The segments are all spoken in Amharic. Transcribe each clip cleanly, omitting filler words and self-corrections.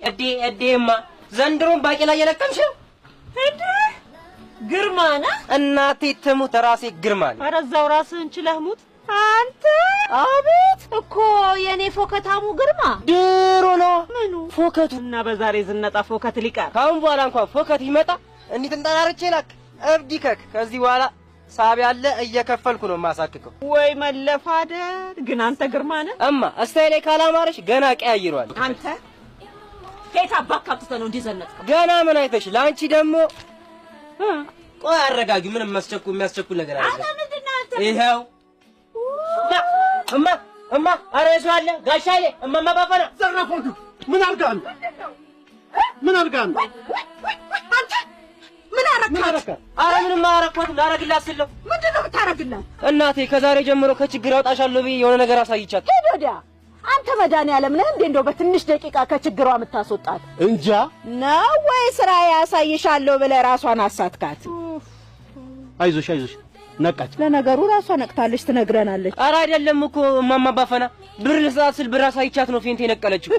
እዴ እዴማ ዘንድሮም ባቄላ እየለቀምሽ ነው? እንዴ ግርማ ነህ? እናቴ ትሙት ራሴ ግርማ ነኝ። ኧረ እዛው ራስህን ችለህ ሙት። አንተ አቤት እኮ የኔ ፎከታሙ ግርማ ድሮ ነው ምኑ ፎከቱ እና በዛሬ ዝነጣ ፎከት ሊቀር ካሁን በኋላ እንኳን ፎከት ይመጣ እንዲህ ትንጠራርቼ ላክ እብድ ይከክ። ከዚህ በኋላ ሳቢ ያለ እየከፈልኩ ነው የማሳክከው። ወይ መለፋደድ። ግን አንተ ግርማ ነህ? እማ እስታይ ላይ ካላማረሽ ገና ቀያይሯል። አንተ ከየት አባክ አምጥተህ ነው እንዲህ ዘነጥከው? ገና ምን አይተሽ? ለአንቺ ደግሞ ቆይ አረጋጊ። ምንም የሚያስቸኩል ነገር አለ? አንተ ምንድን ነህ አንተ? ይኸው እማ እማ፣ ኧረ ሰው አለ ጋሻ አለ እማማ ባፈና ዘራፎቹ ምን አድርጋ ነው? ምን አድርጋ ነው? አንተ ምን አረካት? ኧረ ምንም አላረኳትም። ላረግላት ስለው ምንድን ነው የምታረግላት? እናቴ ከዛሬ ጀምሮ ከችግር አውጣሻለሁ ብዬ የሆነ ነገር አሳይቻት። ሂድ ወዲያ። አንተ መድኃኒዓለም ነህ እንዴ? እንደው በትንሽ ደቂቃ ከችግሯ የምታስወጣት እንጃ ነው ወይ ስራ ያሳይሻለሁ ብለህ ራሷን አሳትካት? አይዞሽ አይዞሽ፣ ነቃች። ለነገሩ ራሷ ነቅታለች፣ ትነግረናለች። ኧረ አይደለም እኮ እማማ ባፈና፣ ብር ልሰጣት ስል ብር አሳይቻት ነው faint የነቀለችው።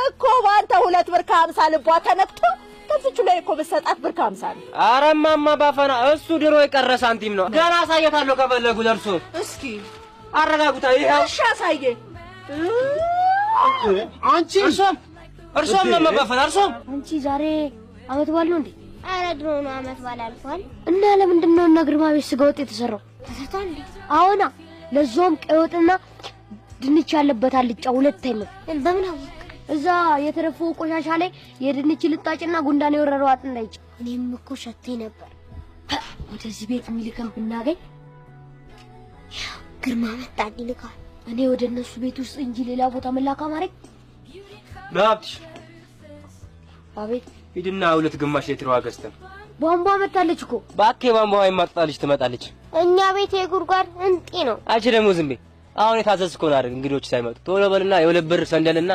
እኮ በአንተ 2 ብር ከ50 ልቧ ተነክቶ ከዚቹ ላይ እኮ ብትሰጣት ብር ከ50 ነው። ኧረ እማማ ባፈና እሱ ድሮ የቀረ ሳንቲም ነው። ገና አሳየታለሁ ከፈለጉ ለእርሶ። እስኪ አረጋጉታ። ይኸው እሺ አሳየኝ። አንቺ እርሶም እርሶም እማማ ባፈና እርሶም። አንቺ ዛሬ አመት በዓል ነው እንዴ? ኧረ ድሮ ነው፣ አመት በዓል አልፏል። እና ለምንድን ነው እነ ግርማ ቤት ስጋ ወጥ የተሰራው? ተሰርቷል እንዴ? አዎና፣ ለዛውም ቀይ ወጥና ድንች ያለበት አልጫ ሁለት አይነት። በምን አወቅ? እዛ የተረፈው ቆሻሻ ላይ የድንች ልጣጭና ጉንዳን የወረረው አጥንት አይቼ። እኔም እኮ ሸቴ ነበር። ወደዚህ ቤት የሚልከን ብናገኝ ግርማ መጣ ይልካል። እኔ ወደ እነሱ ቤት ውስጥ እንጂ ሌላ ቦታ መላካ ማድረግ ናብትሽ። አቤት። ሂድና 2.5 ሊትር ውሃ ገዝተን። ቧንቧ መታለች እኮ። እባክህ የቧንቧ ውሃ የማትጣልሽ ትመጣለች። እኛ ቤት የጉድጓድ እንጢ ነው። አንቺ ደግሞ ዝም በይ። አሁን የታዘዝከውን አድርግ፣ እንግዶች ሳይመጡ ቶሎ በልና የ2 ብር ሰንደልና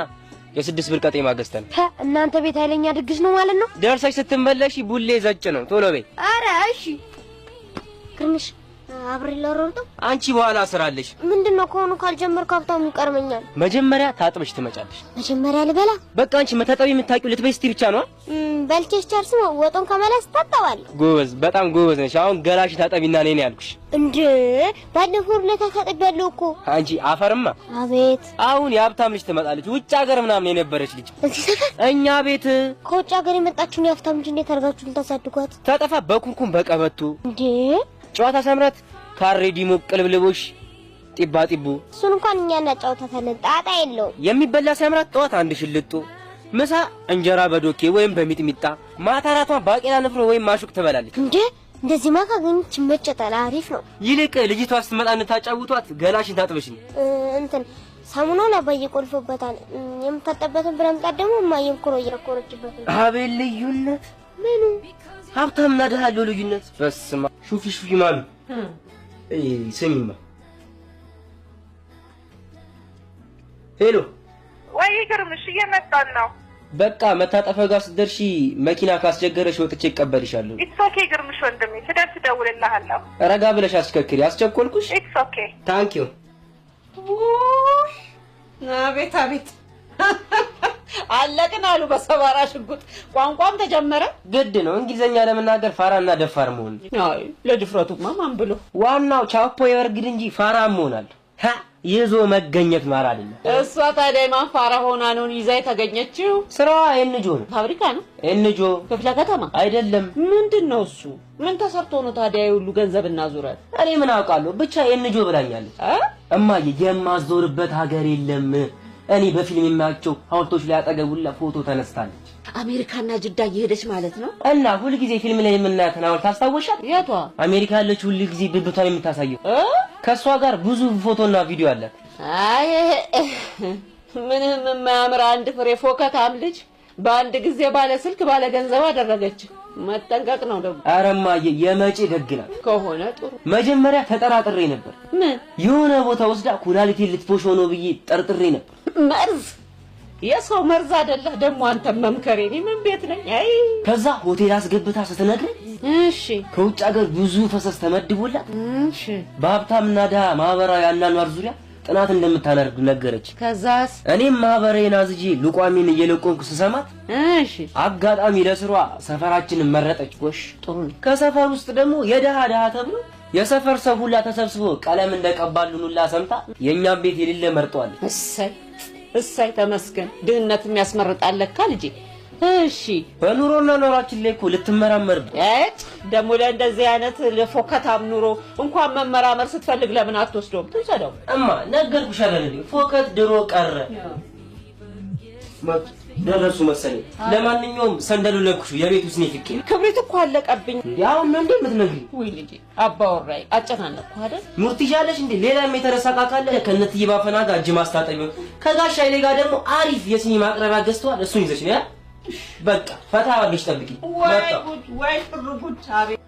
የ6 ብር ቀጤማ ገዝተን። እናንተ ቤት ኃይለኛ ድግስ ነው ማለት ነው። ደርሰሽ ስትመለሺ ቡሌ ዘጭ ነው። ቶሎ በይ። ኧረ እሺ። ግርምሽ አብሬ ላሮርጠው። አንቺ በኋላ ስራለሽ። ምንድነው ከሆኑ ካልጀመርኩ ሀብታሙ ይቀርመኛል። መጀመሪያ ታጥበሽ ትመጫለሽ። መጀመሪያ ልበላ። በቃ አንቺ መታጠብ የምታውቂው ልትበይ ስትይ ብቻ ነው። በልቼ ስጨርስ ወጡን ከመላስ ታጠባለሁ። ጎበዝ፣ በጣም ጎበዝ ነሽ። አሁን ገላሽ ታጠቢና ነይ ነው ያልኩሽ። እንዴ ባለፈው ዕለት ታጥቤያለሁ እኮ። አንቺ አፈርማ። አቤት። አሁን የሀብታም ልጅ ትመጣለች። ውጭ ሀገር ምናምን የነበረች ልጅ እዚህ ሰፈር እኛ ቤት። ከውጭ ሀገር የመጣችውን የሀብታም ልጅ እንዴት አድርጋችሁ ልታሳድጓት? ተጠፋ በኩርኩም በቀበቶ። እንዴ ጨዋታ ሰምረት ካሬ ዲሞ ቅልብልቦሽ ጢባ ጢቡ። እሱን እንኳን እኛ እናጫውታታለን፣ ጣጣ የለውም። የሚበላ ሲያምራት ጠዋት አንድ ሽልጦ፣ ምሳ እንጀራ በዶኬ ወይም በሚጥሚጣ፣ ማታ እራቷን ባቄላ ንፍሮ ወይም ማሹቅ ትበላለች። እንዴ እንደዚህማ ካገኘች ይመቸታል፣ አሪፍ ነው። ይልቅ ልጅቷ ስትመጣ እንታጫውቷት፣ ገላሽን ታጥበሽ ነው። እንትን ሳሙናውን አባዬ ቆልፎበታል። የምታጠበትን ብረምጣድ ደግሞ እማዬም ኩሮ እያኮረችበት ነው። አቤት ልዩነት! ምኑ? ሀብታምና ድሃ ያለው ልዩነት። በስመ አብ። ሹፊ ሹፊ ማሚ፣ ስሚማ። Hello። ወይ ግርምሽ፣ እየመጣን ነው። በቃ መታጠፊያው ጋር ስትደርሺ መኪና ካስቸገረሽ ወጥቼ እቀበልሻለሁ። It's okay ግርምሽ ወንድሜ፣ ስደርስ እደውልልሃለሁ። ረጋ ብለሽ አሽከርክሪ። አስቸኮልኩሽ? It's okay። Thank you። አቤት አቤት፣ አለቅን አሉ በሰባራ ሽጉጥ። ቋንቋም ተጀመረ። ግድ ነው እንግሊዘኛ ለመናገር ፋራና ደፋር መሆን። አይ ለድፍረቱማ ማን ብሎ። ዋናው ቻፖ የበርግድ እንጂ ፋራ መሆን አለ። ይዞ መገኘት ማር አይደለም። እሷ ታዲያ የማን ፋራ ሆና ነው ይዛ የተገኘችው? ስራዋ NGO ነው። ፋብሪካ ነው? NGO። ክፍለ ከተማ አይደለም። ምንድን ነው እሱ? ምን ተሰርቶ ነው ታዲያ የሁሉ ገንዘብና ዙረት? እኔ ምን አውቃለሁ፣ ብቻ NGO ብላኛለች። እማዬ የማዞርበት ሀገር የለም። እኔ በፊልም የማያቸው ሐውልቶች ላይ አጠገቡላ ፎቶ ተነስታለች። አሜሪካና ጅዳ እየሄደች ማለት ነው። እና ሁልጊዜ ፊልም ላይ የምናያትን ሐውልት ታስታውሻል? የቷ? አሜሪካ ያለች ሁልጊዜ ብብቷን የምታሳየው። ከሷ ጋር ብዙ ፎቶና ቪዲዮ አላት። አይ ምንም የማያምር አንድ ፍሬ ፎከታም ልጅ በአንድ ጊዜ ባለ ስልክ ባለ ገንዘብ አደረገች። መጠንቀቅ ነው ደግሞ። ኧረ እማዬ የመጪ ደግ ናት። ከሆነ ጥሩ። መጀመሪያ ተጠራጥሬ ነበር። ምን? የሆነ ቦታ ወስዳ ኩላሊቴን ልትፎሽ ሆኖ ብዬ ጠርጥሬ ነበር። መርዝ፣ የሰው መርዝ አይደለህ ደግሞ አንተ መምከሬ። እኔ ምን ቤት ነኝ? አይ ከዛ ሆቴል አስገብታ ስትነግረኝ እሺ፣ ከውጭ ሀገር ብዙ ፈሰስ ተመድቦላት እሺ፣ በሀብታምና ድሃ ማህበራዊ አኗኗር ዙሪያ ጥናት እንደምታደርግ ነገረች። ከዛስ? እኔም ማህበሬን አዝዤ ልቋሜን እየለቆምኩ ስሰማት እሺ አጋጣሚ ለስሯ ሰፈራችንን መረጠች። ጎሽ ጥሩ ነው። ከሰፈር ውስጥ ደግሞ የደሃ ደሃ ተብሎ የሰፈር ሰው ሁላ ተሰብስቦ ቀለም እንደቀባሉን ሁላ ሰምታ የእኛም ቤት የሌለ መርጧለች። እሰይ እሰይ፣ ተመስገን። ድህነትም ያስመርጣል ለካ ልጄ። እሺ በኑሮና ኖራችን ላይ እኮ ልትመራመር እጭ ደግሞ ለእንደዚህ አይነት ለፎከታም ኑሮ እንኳን መመራመር ስትፈልግ ለምን አትወስደውም? ትውሰደው። እማ ነገርኩሽ አይደል እንዴ? ፎከት ድሮ ቀረ። ደረሱ መሰለኝ። ለማንኛውም ሰንደሉ ለኩሹ የቤቱ ስኔ ፍቄ ክብሪት እኮ አለቀብኝ። እንዴ አሁን ነው እንዴ የምትነግሪኝ? ውይ ልጄ አባወራዬ አጨናነቅኩህ አይደል? ሙርት ይዣለሽ እንዴ? ሌላም የተረሳ ዕቃ ካለ ከእነትዬ ባፈና ጋር እጅ ማስታጠቢያ ከጋሽ ኃይሌ ጋር ደግሞ አሪፍ የሲኒ ማቅረቢያ ገዝተዋል። እሱን ይዘሽ ነው ያ። በቃ ፈታ አድርገሽ ጠብቂ። ወይ ጉድ ወይ ፍር ጉድ! አቤት።